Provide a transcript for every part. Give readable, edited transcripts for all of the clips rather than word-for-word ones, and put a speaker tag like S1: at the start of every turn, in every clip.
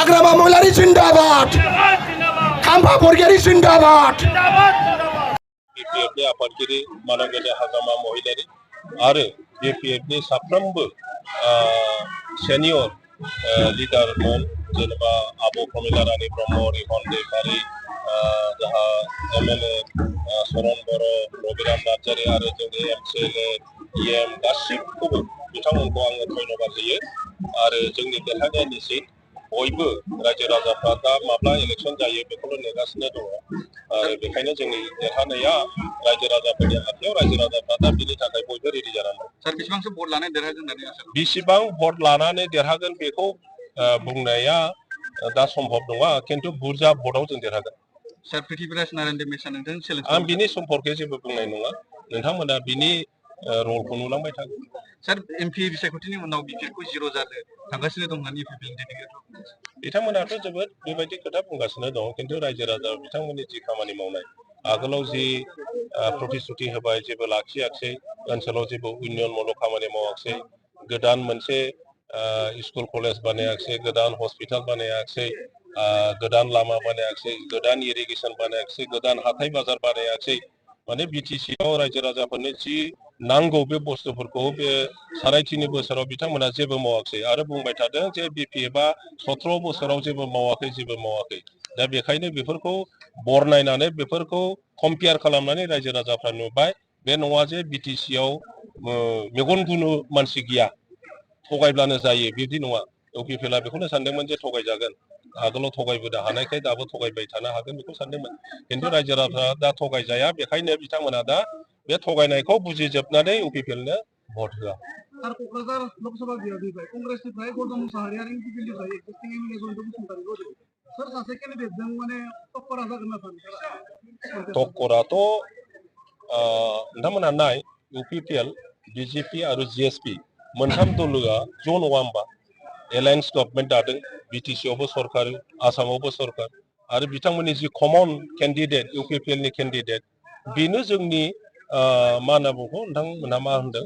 S1: हाग्रामा महिलारि जिंदाबाद खाम्फा बरगयारि जिंदाबाद
S2: बीपीएफनि आफादगिरि मानगोजा हाग्रामा महिलारि आरो बीपीएफनि साफ्रोमबो सेनियर लिडारमोन जेनेबा आब' प्रमिला रानी ब्रह्म रिहन दैमारि जोंहा एमएलए सरन बर' रबिराम नार्जारि आरो जोंनि एमसिएलए इएम गासिबखौबो बिथांमोनखौ आङो धन्यबाद होयो आरो जोंनि देरहानायनि सिट बयबो रायजो राजाफ्रा दा माब्ला इलेक्शन जायो बेखौल' नेगासिनो दङ आरो बेखायनो जोंनि देरहानाया रायजो राजाफोरनि आखायाव रायजो राजाफ्रा दा बिनि थाखाय बयबो रेडि जानानै दं। सार बेसेबांसो भट लानानै देरहागोन होननानै आसा खालामो? बेसेबां भट लानानै देरहागोन बेखौ बुंनाया दा सम्भब नङा खिन्थु बुरजा भटआव जों देरहागोन। सार पृथ्वीराज नारायण देमेशआ नोंथांनि चेलेन्ज आं बिनि सम्पर्के जेबो बुंनाय नङा नोंथांमोना बिनि रलखौ नुलांबाय थागोन। सार एमपि बिसायख'थिनि उनाव बिफोरखौ जिर' जानो थांगासिनो दं होननानै बिथांमोनाथ' जोबोद बेबायदि खोथा बुंगासिनो दं खिन्थु रायजो राजा बिथांमोननि जि खामानि मावनाय आगोलाव जि प्रतिश्रुति होबाय जेबो लाखियाखै ओनसोलाव जेबो उन्नयनमूलक खामानि मावाखै गोदान मोनसे स्कुल कलेज बानायाखै गोदान हस्पिटाल बानायाखै गोदान लामा बानायाखै गोदान इरिगेसन बानायाखै गोदान हाथाय बाजार बानायाखै माने बिटिसिआव रायजो राजाफोरनो जि नांगौ बे बुस्थुफोरखौ बे साराय 3 बोसोराव बिथांमोना जेबो मावाखै आरो बुंबाय थादों जे बीपीएफआ 17 बोसोराव जेबो मावाखै दा बेखायनो बेफोरखौ बरनायनानै बेफोरखौ कम्पेयार खालामनानै रायजो राजाफ्रा नुबाय बे नङा जे बिटिसिआव मेगन गुनु मानसि गैया थगायब्लानो जायो बिदि नङा इउपिपिएलआ बेखौनो सानदोंमोन जे थगायजागोन आगोलाव थगायबोनो हानायखाय दाबो थगायबाय थानो हागोन बेखौ सानदोंमोन खिन्थु रायजो राजाफ्रा दा थगायजाया बेखायनो बिथांमोना दा बे थगायनायखौ बुजिजोबनानै इउपिपिएलनो भट होआ। सार क'क्राझार लोकसभा बियाबनिफ्राय कंग्रेसनिफ्राय गौतम मुसाहारि आरो इउपिपिएलनिफ्राय एक्जिस्टिं एमएलए जयन्त बसुमतारिखौ सोर सासे केन्डिडेटजों माने टक्करा जागोन होनना सानो? टक्कराथ' नोंथांमोनहा नाय इउपिपिएल बिजेपि आरो जिएसपि मोनथाम दलआ ज' नङा होमबा एलायन्स गभर्नमेन्ट दादों बिटिसिआवबो सरकार आसामावबो सरकार आरो बिथांमोननि जि कमन केन्डिडेट इउपिपिएलनि केन्डिडेट बेनो जोंनि मा होनना बुङो नोंथांमोनहा मा होनदों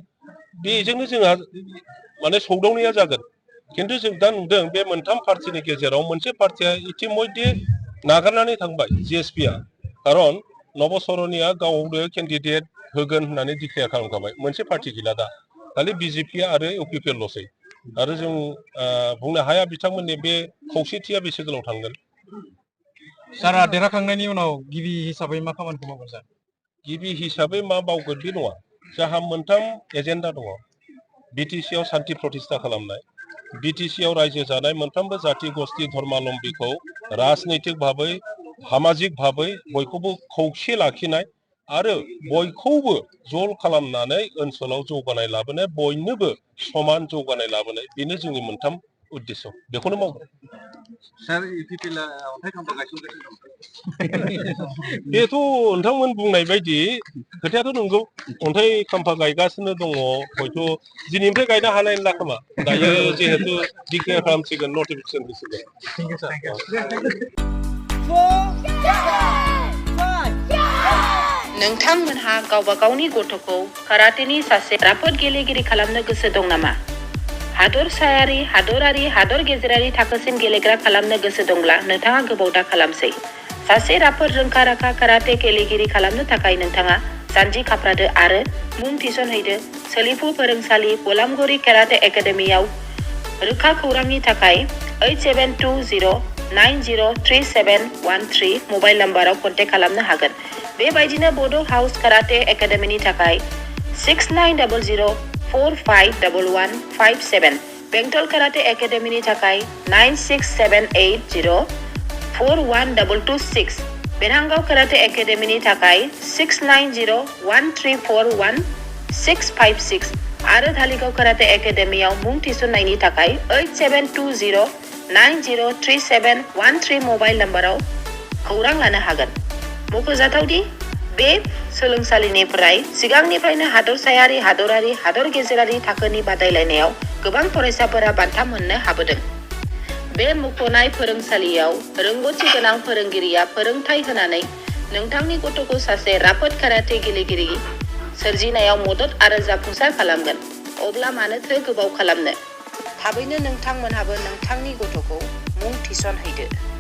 S2: बेजोंनो जोंहा माने सौदावनाया जागोन खिन्थु जों दा नुदों बे मोनथाम पार्टिनि गेजेराव मोनसे पार्टिया इतिमध्य नागारनानै थांबाय जिएसपिआ खारन नबसरनिया गावनो केन्डिडेट होगोन होननानै डिक्लेयार खालामखाबाय मोनसे पार्टि गैला दा खालि बिजेपि आरो इउपिपिएलल'सै आरो जों बुंनो हाया बिथांमोननि बे खौसेथिया बेसे गोलाव थांगोन। सारा देरहाखांनायनि उनाव गिबि हिसाबै मा खामानिखौ मावगोन सार? गिबि हिसाबै मा मावगोन बे नङा जोंहा मोनथाम एजेन्डा दङ बिटिसिआव सान्थि प्रतिष्ठा खालामनाय बिटिसिआव रायजो जानाय मोनफ्रोमबो जाति गस्ति धर्मालम्बीखौ राजनैतिक भाबै सामाजिक भाबै बयखौबो खौसे लाखिनाय आरो बयखौबो ज' खालामनानै ओनसोलाव जौगानाय लाबोनाय बयनोबो समान जौगानाय लाबोनाय बेनो जोंनि मोनथाम उद्देश्य बेखौनो मावगोन। सार इउपिपिएलआ अन्थाइ खाम्फा गायसनगासिनो दं बेथ' नोंथांमोन बुंनाय बायदि खोथायाथ' नंगौ अन्थाइ खाम्फा गायगासिनो दङ हयथ' दिनैनिफ्राय गायनो हानाय नंला खोमा दायो जिहेतु डिक्लेयार खालामसिगोन नटिफिकेसन होसिगोन।
S3: नोंथांमोनहा गावबा गावनि गथ'खौ काराटेनि सासे राफोद गेलेगिरि खालामनो गोसो दं नामा? हादरसायारि हादरारि हादर गेजेरारि थाखोसिम गेलेग्रा खालामनो गोसो दंब्ला नोंथाङा गोबाव दा खालामसै। सासे राफोद रोंखा राखा काराटे गेलेगिरि खालामनो थाखाय नोंथाङा जानजि खाफ्रादो आरो मुं थिसनहैदो सोलिफु फोरोंसालि बलामगुरि काराटे एकाडेमियाव। रोखा खौरांनि थाखाय 8720903713 मबाइल नाम्बाराव कन्टेक्ट खालामनो हागोन। बेबायदिनो बड' हाउस काराटे एकाडेमिनि थाखाय 6900451157 बेंटल काराटे एकाडेमिनि थाखाय 9678041226 बेरहांगाव काराटे एकाडेमिनि थाखाय 6901341656 आरो धालिगाव काराटे एकाडेमियाव मुं थिसननायनि थाखाय 8720903713 मबाइल नाम्बाराव खौरां लानो हागोन। मख'जाथावदि बे सोलोंसालिनिफ्राय सिगांनिफ्रायनो हादरसायारि हादरारि हादर गेजेरारि थाखोनि बादायलायनायाव गोबां फरायसाफोरा बान्था मोननो हाबोदों। बे मुंख'नाय फोरोंसालियाव रोंग'थि गोनां फोरोंगिरिया फोरोंथाय होनानै नोंथांनि गथ'खौ सासे राफोद काराटे गेलेगिरि सोरजिनायाव मदद आरो जाफुंसार खालामगोन। अब्ला मानोथो गोबाव खालामनो? थाबैनो नोंथांमोनहाबो नोंथांनि गथ'खौ मुं थिसनहैदो।